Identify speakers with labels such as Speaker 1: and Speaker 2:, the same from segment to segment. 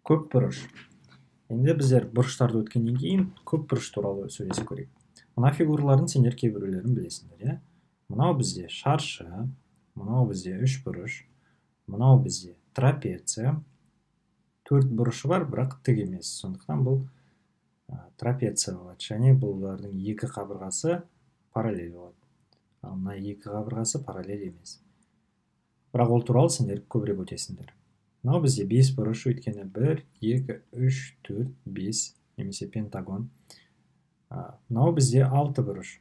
Speaker 1: Көпбұрыш. Енді біздер бұрыштарды өткеннен кейін көпбұрыш туралы сөйлесіп көрейік. Мына фигуралардың сендер кейбіреулерін білесіңдер, иә? Мынау бізде шаршы, мынау бізде үшбұрыш, мынау бізде трапеция. Төрт бұрышы бар, бірақ тік емес. Сондықтан бұл трапеция болады. Және бұлардың екі қабырғасы параллель болады. Ал мына екі қабырғасы параллель емес. Бірақ ол туралы сендер көбірек өтесіңдер. Мынау бізде бес бұрыш, өйткені 1, 2, 3, 4, 5 немесе пентагон. Мынау бізде алты бұрыш.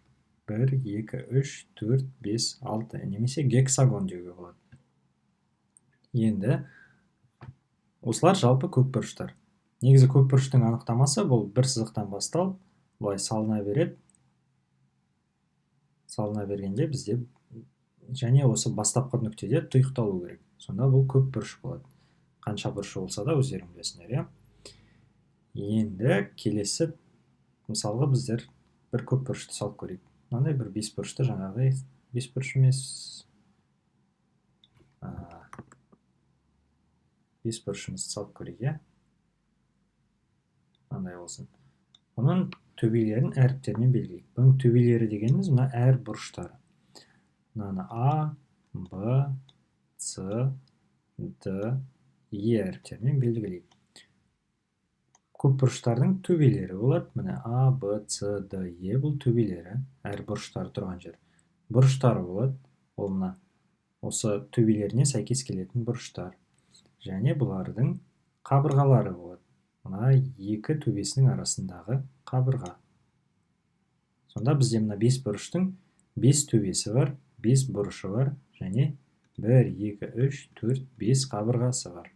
Speaker 1: 1, 2, 3, 4, 5, 6 немесе гексагон деуге болады. Енді осылар жалпы көпбұрыштар. Негізі көпбұрыштың анықтамасы бұл бір сызықтан басталып, былай салына береді. Салына бергенде бізде және осы бастапқы нүктеде тұйықталу керек. Сонда бұл көпбұрыш болады. Қанша бұрышы болса да өздерің білесіңдер, иә? Енді келесі мысалға біздер бір көпбұрышты салып көрейік. Мынандай бір бес бұрышты, жаңағыдай бес бұрыш емес, бес бұрышымызды салып көрейік, иә? Мынандай болсын. Бұның төбелерін әріптермен белгілейік. Бұның төбелері дегеніміз мына әр бұрыштары. Мынаны А, Б, С, Д, Е әріптерімен белгілейік. Көпбұрыштардың төбелері болады. Міне А, Б, С, Д, Е бұл төбелері, әр бұрыштары тұрған жер. Бұрыштары болады. Ол мына осы төбелеріне сәйкес келетін бұрыштар. Және бұлардың қабырғалары болады. Мына екі төбесінің арасындағы қабырға. Сонда бізде мына бес бұрыштың бес төбесі бар, бес бұрышы бар және 1, 2, 3, 4, 5 қабырғасы бар.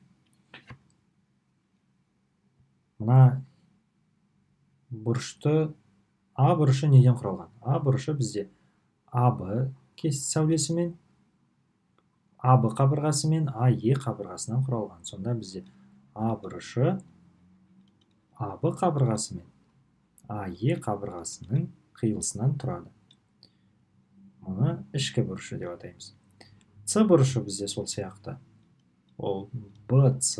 Speaker 1: Мына бұрышты А бұрышы неден құралған? А бұрышы бізде АБ сәулесімен, АБ қабырғасы мен АЕ қабырғасынан құралған. Сонда бізде А бұрышы АБ қабырғасы мен АЕ қабырғасының қиылысынан тұрады. Мұны ішкі бұрышы деп атаймыз. С бұрышы бізде сол сияқты. Ол БС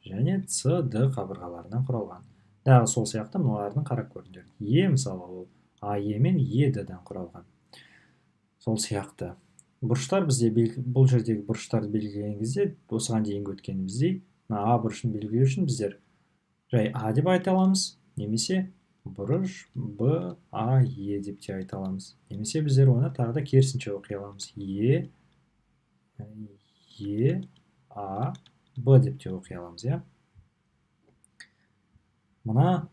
Speaker 1: және СД қабырғаларынан құралған. Тағы сол сияқты мыналардың қарап көріңдер. Е мысалы ол АЕ мен ЕД-дан құралған. Сол сияқты. Бұрыштар бізде бұл жердегі бұрыштарды белгілеген кезде осыған дейінгі өткеніміздей мына А бұрышын белгілеу үшін біздер жай А деп айта аламыз, немесе бұрыш Б, А, Е деп те айта аламыз. Немесе біздер оны тағы да керісінше оқи аламыз. Е, Е, А, Б деп те оқи аламыз, иә? Мына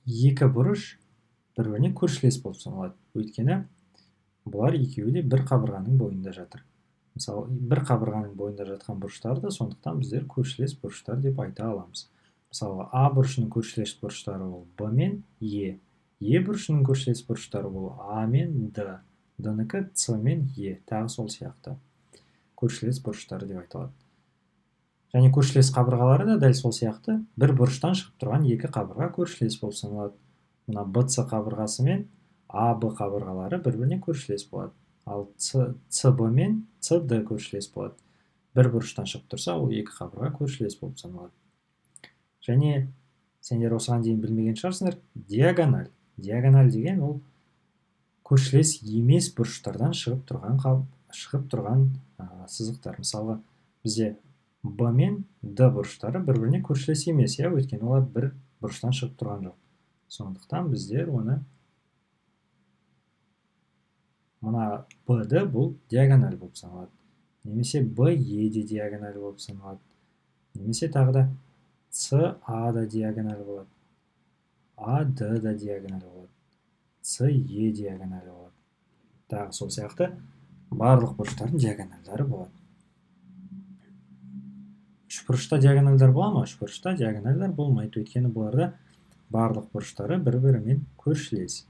Speaker 1: екі бұрыш бір-біріне көршілес болып саналады. Өйткені бұлар екеуі де бір қабырғаның бойында жатыр. Мысалы, бір қабырғаның бойында жатқан бұрыштарды сондықтан біздер көршілес бұрыштар деп айта аламыз. Мысалы, А бұрышының көршілес бұрыштары ол Б мен Е. Е бұрышының көршілес бұрыштары ол А мен Д. Д-нікі С мен Е. Тағы сол сияқты. Көршілес бұрыштары деп айталады. Және көршілес қабырғалары да дәл сол сияқты бір бұрыштан шығып тұрған екі қабырға көршілес болып саналады. Мына БС қабырғасы мен АБ қабырғалары бір-біріне көршілес болады. Ал СБ мен СД көршілес болады. Бір бұрыштан шығып тұрса, ол екі қабырға көршілес болып саналады. Және сендер осыған дейін білмеген шығарсыңдар, диагональ. Диагональ деген ол көршілес емес бұрыштардан шығып тұрған сызықтар. Мысалы, бізде Б мен Д бұрыштары бір-біріне көршілес емес, иә, өйткені олар бір бұрыштан шығып тұрған жоқ. Сондықтан біздер оны мына БД бұл диагональ болып саналады. Немесе БЕ де диагональ болып саналады. Немесе тағы да СА да диагональ болады. АД да диагональ болады. СЕ диагональ болады. Тағы сол сияқты барлық бұрыштардың диагональдары болады. Үшбұрышта диагональдар бола ма? Үшбұрышта диагональдар болмайды, өйткені бұларда барлық бұрыштары бір-бірімен көршілес.